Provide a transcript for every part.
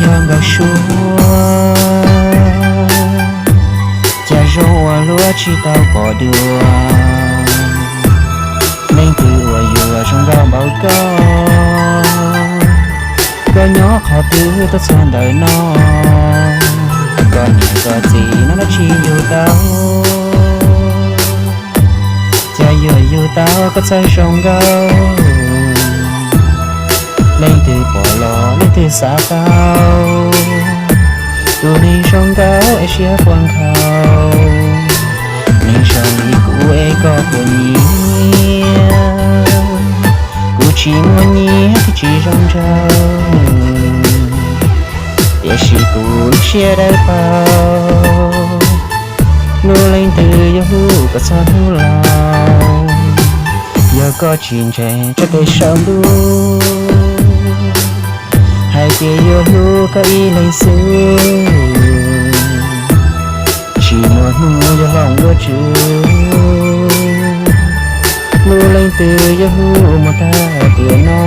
Yog nkawd suab, cas zoo ua luaj tsis tau pom dua. Leej twg uas yuav zoo nkauj npaum koj, koj nyob qhov twg tuaj txog ntawm no. Koj niam koj txiv no dab tsis yug tau, cas yuav yug tau koj txawj zoo nkauj. Leej twg pom los leej twg xav tau, tus neeg zoo nkauj es siab puas nkhaus. Neeg zoo li kuv es koj puas nyiam, kuv tsis muaj nyiaj thiab tsis zoo nraug, tiam sis kuv lub siab dawb paug. Hlub leej twg yuav hlub kom txog hnub laus, yog koj tsis ntseeg tso tes saum ntuj, hais tias yuav hlub koj ib leeg xwb, tsis muaj hnub yuav hloov dua tswv. Hlub leej twg yuav hlub mus tag tiam no.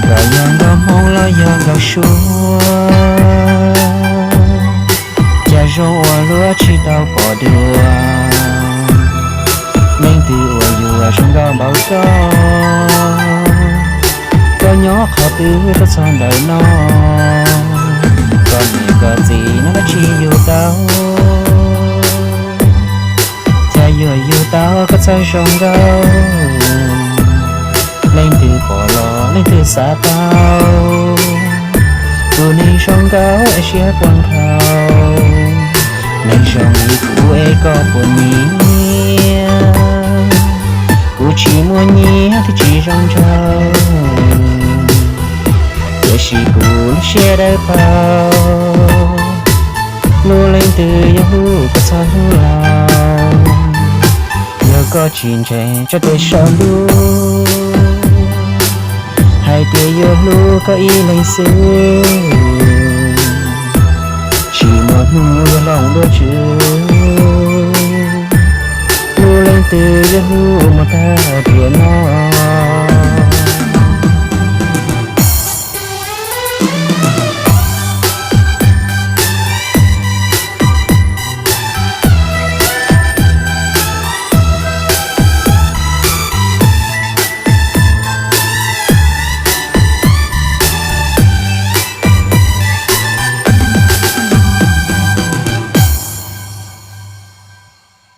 Koj yog nkauj Hmoob los yog nkauj Suav, cas zoo ua luaj tsis tau pom dua. Leej twg uas yuav zoo nkauj npaum koj, koj nyob qhov twg tuaj txog ntawm no. Koj niam koj txiv no dab tsis yug tau, cas yuav yug tau koj txawj zoo nkauj. Leej twg pom los leej twg xav tau, tus neeg zoo nkauj es siab puas nkhaus. Neeg zoo li kuv es koj puas nyiam, kuv tsis muaj nyiaj thiab tsis zoo nraug, tiam sis kuv lub siab dawb paug. Hlub leej twg yuav hlub kom txog hnub laus, yog koj tsis ntseeg tso tes saum ntuj, hais tias yuav hlub koj ib leeg xwb, tsis muaj hnub yuav hloov dua tswv. Hlub leej twg yuav hlub mus tag tiam no.